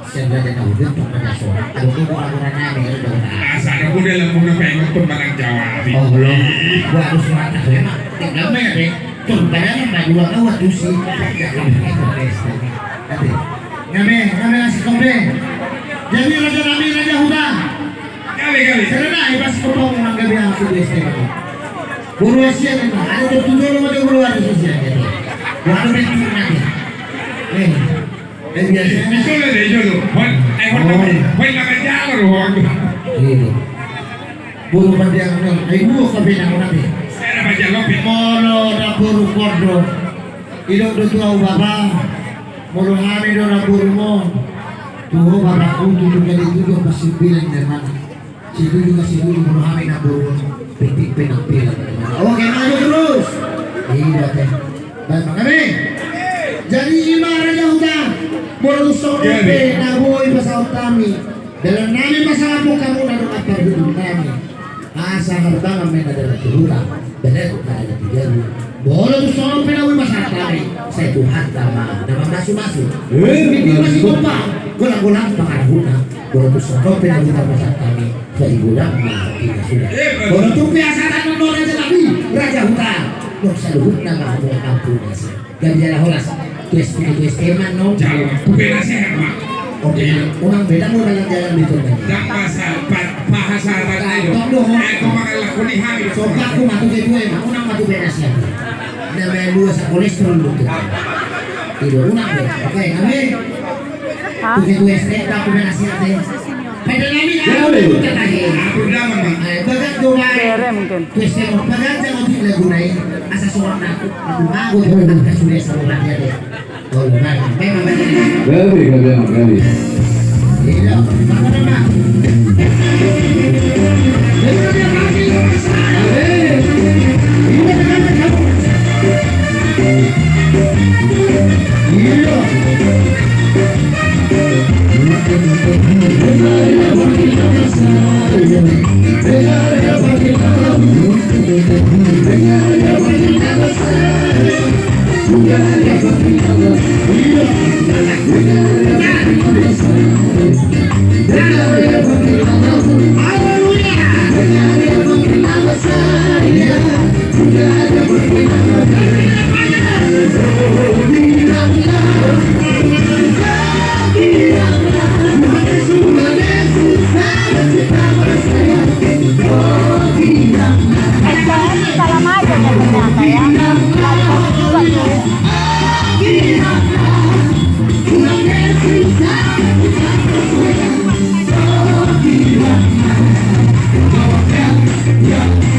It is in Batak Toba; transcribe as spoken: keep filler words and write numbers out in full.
Sian raja na hudon tu raja Sora. Aduh, tu gora-gora nami, aduh, gora. Asa ada kuda lampu na pengen tu manang Jawa. Oh, belum. Ih. Gua harus mata, ya, Mak. Tinggal main, ya. Tur bayangan, Mak, dua kawan tusi. Nanti. Nami, nami nasi kompe. Jadi raja nami, raja huta. Gabe, gabe. Karena, eh, pas kau tahu menang gabe, aku di S T M. Boru Asia, kan, Mak. Ada tertujuh lo, ada boru ada sosial, ya. Gua ada bentuk nanti. Eh. Eh, biasa. Iso do, iso do. Hon, eh, hon, hon, hon, hon. Iya. Boru pandiangan, eh, boru kapinan, hon, nanti. Saya dapat jalur, Pi. Molo na boru kondo. Idok do tu au bapa. Molo hami do na boru mo. Tu ho bapa, ku tujuh kali tujuh, pas sembilan, dan mana? Situju ma situju, molo hami na boru on, penting penampilan. Oke, maju terus. Iya, teh. Baik, Bang. Amin. Jadi ima raja huta, molo tung songon on pe na boi pasahat hami. Dalan nami pasahat hamu na dongan parhundul nami. Asa harbangan ma na dalan tu huta. Belagu na raja tu jabu. Molo tung songon on pe na boi pasahat hami, sai Tuhanta ma na mamasumasu. Eh, asa miniu ma sikopa, golang-golang pangarahutna. Molo tung songon on pe na boi pasahat hami, sai godang ma pinasuna. Molo tung pe asa tano raja nami, raja huta, nunga saluhutna ma hamu ampunasi. Gabe jala horas. Tu S T M, tu S T M, no? Jala, tu penasehat, Mak. Oke, iya. Unang beda mo dalan-dalan di tengah. Ndang masa, pa-, pahasahatan aja. Tong do, ho. Eh, kau makan lakuni hami. Sopak ku matu ke dua, Mak. Unang matu penasehat. Nama dua sa kolesterol lu tu. Tidak, unang do. Oke, kami. Ah. Tu ke dua S T M, tak penasehat, eh. Pada nami, gabe. Aku tahe. Aku damang, Mak. Eh, bagat do, Mak. Bere mungkin. Terus dia mau bagat, jangan di lagu lain. Asa suara aku, aku mago, aku sudah sama dia deh. Oh, baik. Baik, baik, baik. Gabe, gabe, gabe. Iya, Mak. Mak.